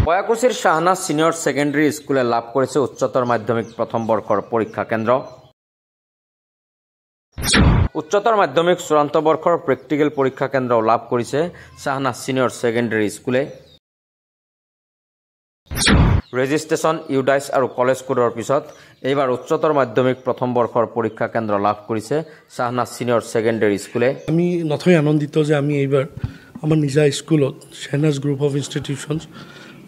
বয়াকুছিৰ Shahnaz senior secondary স্কুলে লাভ কৰিছে উচ্চতৰ মাধ্যমিক প্ৰথম বৰ্ষৰ পৰীক্ষা কেন্দ্ৰ। উচ্চতৰ মাধ্যমিক চূড়ান্ত বৰ্ষৰ প্ৰেক্টিকেল পৰীক্ষা কেন্দ্ৰও লাভ কৰিছে শ্বাহনাজ ছিনিয়ৰ ছেকেণ্ডেৰী স্কুলে। ৰেজিষ্ট্ৰেশ্যন, ইউডাইছ আৰু কলেজ কোডৰ পিছত এইবাৰ উচ্চতৰ মাধ্যমিক প্ৰথম বৰ্ষৰ পৰীক্ষা কেন্দ্ৰ লাভ কৰিছে শ্বাহনাজ ছিনিয়ৰ ছেকেণ্ডেৰী স্কুলে। আমি নথৈ আনন্দিত যে আমি এইবাৰ আমাৰ নিজা স্কুলত শ্বাহনাজ গ্ৰুপ অফ ইনষ্টিটিউশ্যনছ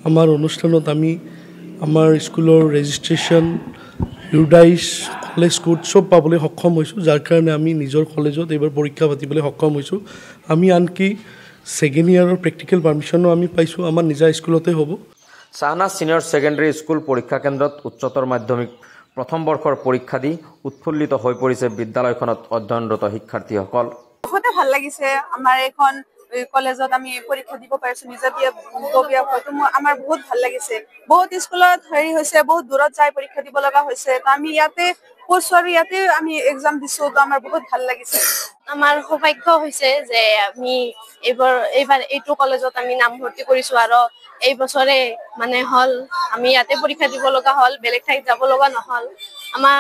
আমাৰ অনুষ্ঠানত আমি আমাৰ স্কুলৰ ৰেজিষ্ট্ৰেশ্যন, ইউডাইছ, কলেজ কোড চব পাবলৈ সক্ষম হৈছোঁ, যাৰ কাৰণে আমি নিজৰ কলেজত এইবাৰ পৰীক্ষা পাতিবলৈ সক্ষম হৈছোঁ। আমি আনকি ছেকেণ্ড ইয়েৰৰ প্ৰেক্টিকেল পাৰ্মিশ্যনো আমি পাইছোঁ, আমাৰ নিজা স্কুলতে হ'ব। শ্বাহনাজ ছিনিয়ৰ ছেকেণ্ডেৰী স্কুল পৰীক্ষা কেন্দ্ৰত উচ্চতৰ মাধ্যমিক প্ৰথম বৰ্ষৰ পৰীক্ষা দি উৎফুল্লিত হৈ পৰিছে বিদ্যালয়খনত অধ্যয়নৰত শিক্ষাৰ্থীসকল। বহুতে ভাল লাগিছে, আমাৰ এইখন কলেজত আমি পৰীক্ষা দিব পাৰিছো নিজাববীয়াকৈ, আমাৰ বহুত ভাল লাগিছে। বহুত স্কুলত হেৰি হৈছে, বহুত দূৰত যাই পৰীক্ষা দিব লগা হৈছে, তো আমি ইয়াতে পঢ়ছো আৰু ইয়াতে আমি এক্সাম দিছো, তো আমাৰ বহুত ভাল লাগিছে। আমাৰ সৌভাগ্য হৈছে যে আমি এইবাৰ এইটো কলেজত আমি নামভৰ্তি কৰিছো আৰু এই বছৰে মানে হ'ল আমি ইয়াতে পৰীক্ষা দিব লগা হ'ল, বেলেগ ঠাইত যাব লগা নহল। আমাৰ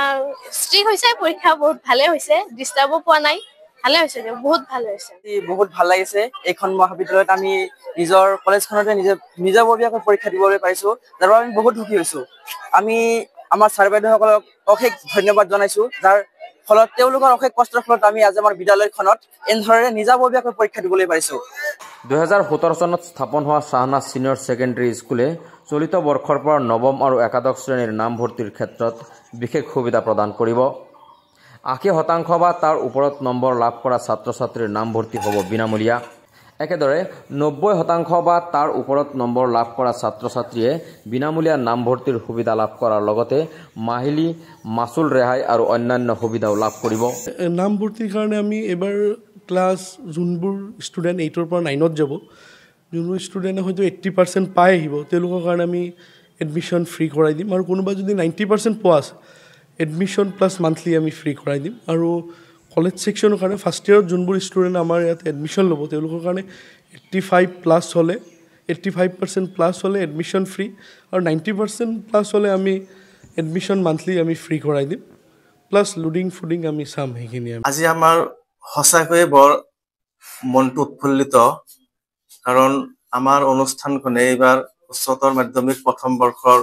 ষ্ট্ৰিক হৈছে পৰীক্ষা, বহুত ভালে হৈছে, ডিষ্টাৰ্বো পোৱা নাই, ভালে হৈছে, বহুত ভাল হৈছে। বহুত ভাল লাগিছে, এইখন মহাবিদ্যালয়ত আমি নিজৰ কলেজখনতে নিজাববীয়াকৈ পৰীক্ষা দিবলৈ পাইছো, যাৰ বাবে আমি বহুত সুখী হৈছো। আমি আমাৰ ছাৰ বাইদেউসকলক অশেষ ধন্যবাদ জনাইছো, যাৰ ফলত তেওঁলোকৰ অশেষ কষ্টৰ ফলত আমি আজি আমাৰ বিদ্যালয়খনত এনেধৰণে নিজাববীয়াকৈ পৰীক্ষা দিবলৈ পাৰিছো। 2017 চনত স্থাপন হোৱা শ্বাহনাজ ছিনিয়ৰ ছেকেণ্ডেৰী স্কুলে চলিত বৰ্ষৰ পৰা নৱম আৰু একাদশ শ্ৰেণীৰ নামভৰ্তিৰ ক্ষেত্ৰত বিশেষ সুবিধা প্ৰদান কৰিব। 80% বা তাৰ ওপৰত নম্বৰ লাভ কৰা ছাত্ৰ ছাত্ৰীৰ নামভৰ্তি হ'ব বিনামূলীয়া। একেদৰে 90% বা তাৰ ওপৰত নম্বৰ লাভ কৰা ছাত্ৰ ছাত্ৰীয়ে বিনামূলীয়া নামভৰ্তিৰ সুবিধা লাভ কৰাৰ লগতে মাহিলী মাচুল ৰেহাই আৰু অন্যান্য সুবিধাও লাভ কৰিব। নামভৰ্তিৰ কাৰণে আমি এইবাৰ ক্লাছ যোনবোৰ ষ্টুডেণ্ট 8ৰ পৰা 9ত যাব, যোনবোৰ ষ্টুডেণ্টে হয়তো 80% পাই আহিব, তেওঁলোকৰ কাৰণে আমি এডমিশ্যন ফ্ৰী কৰাই দিম। আৰু কোনোবা যদি 90% পোৱা আছে, এডমিশ্যন প্লাছ মান্থলি আমি ফ্ৰী কৰাই দিম। আৰু কলেজ ছেকশ্যনৰ কাৰণে ফাৰ্ষ্ট ইয়েৰত যোনবোৰ ষ্টুডেণ্ট আমাৰ ইয়াত এডমিশ্যন ল'ব, তেওঁলোকৰ কাৰণে 85+ হ'লে, 85% প্লাছ হ'লে এডমিশ্যন ফ্ৰী, আৰু 90% প্লাছ হ'লে আমি এডমিশ্যন মান্থলি আমি ফ্ৰী কৰাই দিম, প্লাছ লুডিং ফুডিং আমি চাম সেইখিনি। আজি আমাৰ সঁচাকৈয়ে বৰ মনটো উৎফুল্লিত, কাৰণ আমাৰ অনুষ্ঠানখনে এইবাৰ উচ্চতৰ মাধ্যমিক প্ৰথম বৰ্ষৰ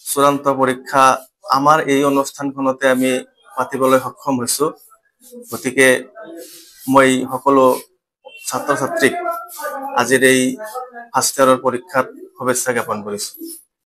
চূড়ান্ত পৰীক্ষা আমাৰ এই অনুষ্ঠানখনতে আমি পাতিবলৈ সক্ষম হৈছোঁ। গতিকে মই সকলো ছাত্ৰ ছাত্ৰীক আজিৰ এই ফাৰ্ষ্ট ইয়াৰৰ পৰীক্ষাত শুভেচ্ছা জ্ঞাপন কৰিছোঁ।